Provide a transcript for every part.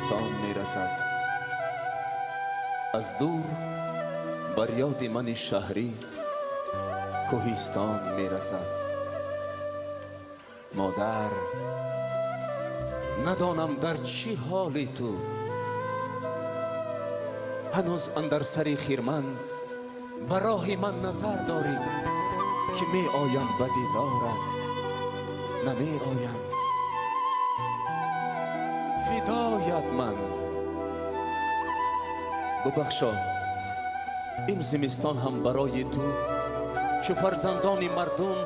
Зимистон мерасад. Аз дур бар ёди мани шаҳрӣ кӯҳистон мерасад. Модар, надонам дар чӣ ҳоли ту, ҳанӯз андар сари хирман ба роҳи ман назар дорӣ, ки меоям ба дидорат, намеоям. Фидоят ман. Бубахшо, ин зимистон ҳам барои ту чу фарзандони мардум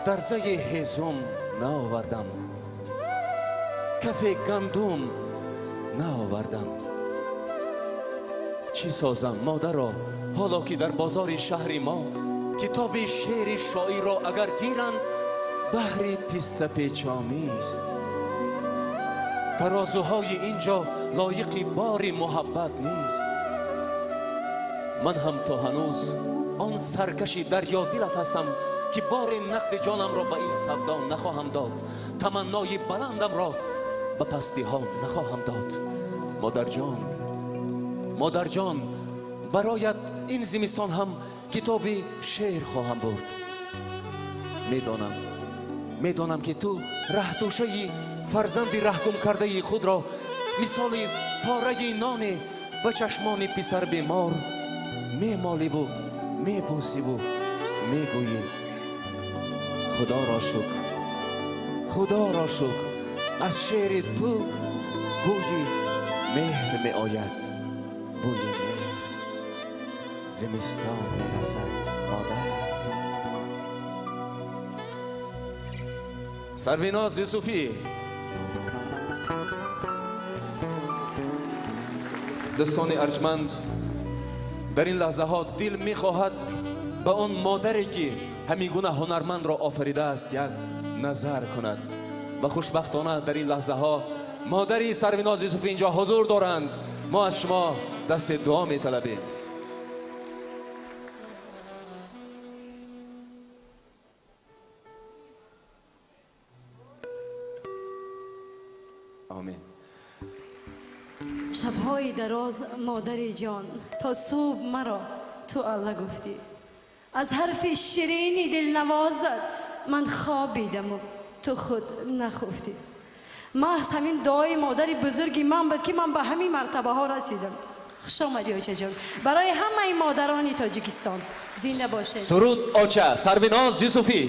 дарзаи ҳезум наовардам, кафе гандум наовардам. Чӣ созам, модаро, ҳоло ки дар бозори шаҳри мо китоби шеъри шоирро агар гиранд, баҳри пистапечомист. Тарозуҳои инҷо лоиқи бори муҳаббат нест. Ман ҳам то ҳанӯз он саркаши дарёдилат ҳастам, ки бори нақди ҷонамро ба ин савдо нахоҳам дод, таманнои баландамро ба пастиҳо нахоҳам дод. Модарҷон, модарҷон, бароят ин зимистон ҳам китоби шеър хоҳам бурд. Медонам, медонам, ки ту раҳтӯшаи фарзанди раҳгум кардаи худро мисоли пораи ноне ба чашмони писарбемор мемоливу мебӯсиву мегӯӣ: Худоро шукр, Худоро шукр, аз шеъри ту бӯи меҳр меояд, бӯи меҳр. Зимистон мерасад, модар. Сарвиноз Юсуфӣ. Дӯстони арҷманд, дар ин лаҳзаҳо дил мехоҳад ба он модаре, ки ҳамин гуна ҳунармандро офаридааст, як назар кунад. Ва хушбахтона дар ин лаҳзаҳо модари Сарвиноз Юсуфӣ инҷо ҳузур доранд. Мо аз шумо дасти дуо металабем. Омин. Шабҳои дароз, модари ҷон, то субҳ маро ту алла гуфтӣ. Аз ҳарфи ширини дилнавозат ман хобидаму ту худ нахуфтӣ. Маҳз ҳамин дуои модари бузурги ман буд, ки ман ба ҳамин мартабаҳо расидам. Хуш омадӣ, очаҷон. Барои ҳамаи модарони Тоҷикистон зинда бошед. Суруд «Оча», Сарвиноз Юсуфӣ.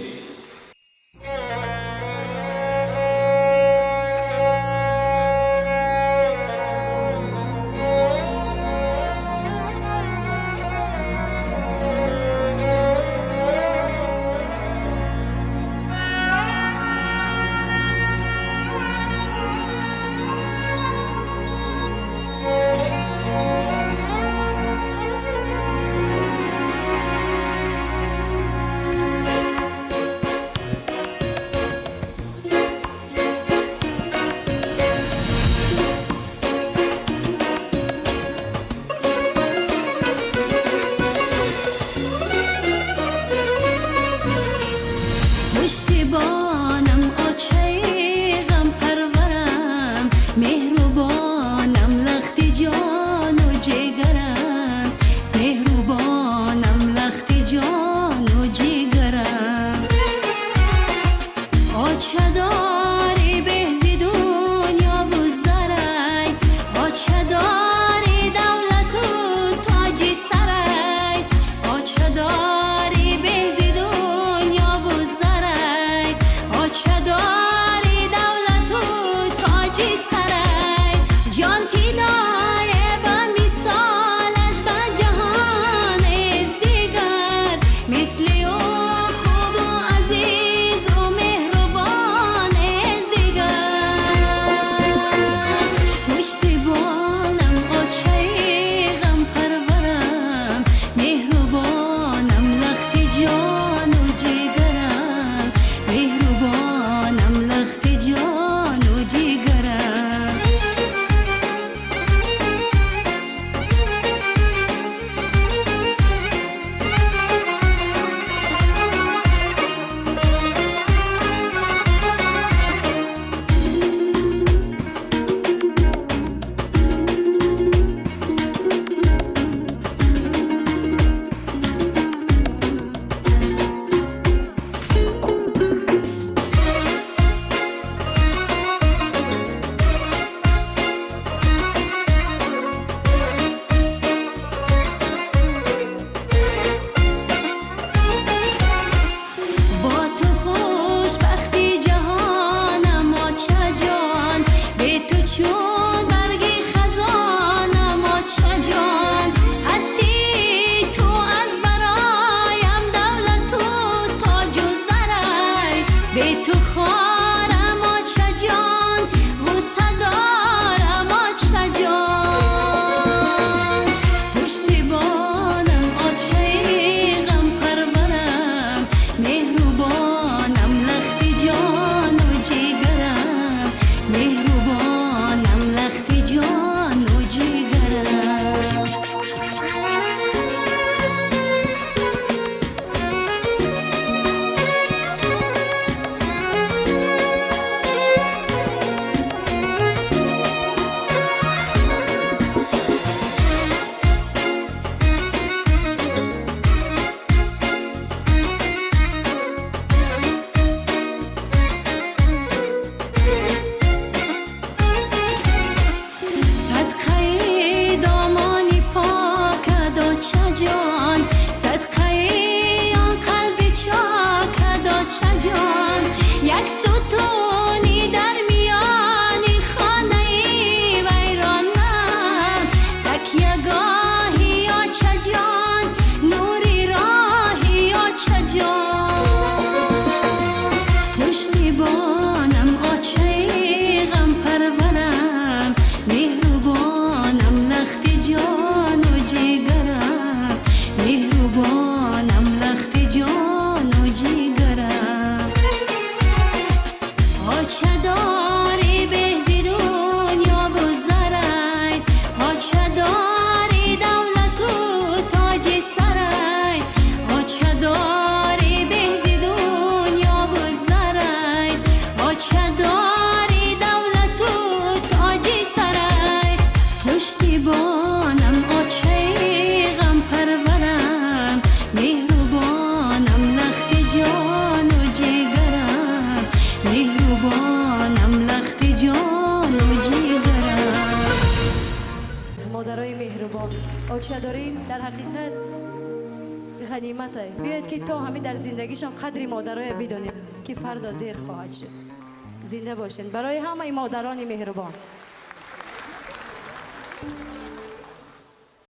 Пуштибонам, очаи ғампарварам, меҳрубонам, лахти ҷону ҷигарам, меҳрубонам, лахти ҷону ҷигарам. Оча дори беҳзи дунёву зарай, оча дори давлату тоҷи сарай, оча дори беҳзи дунёву зарай, оча дори давлату тоҷи сарай. Ҷон фидое ба мисолаш ба ҷаҳон нест дигар, мисли ӯ хубу азизу меҳрубон нест дигар. Пуштибонам, Модарои меҳрубон, очадорӣ дар ҳақиқат ғанимат аст. Биёед, ки то ҳамин дар зиндагишон қадри модароя бидонем, ки фардо дер хоҳад шуд. Зинда бошед барои ҳамаи модарони меҳрубон.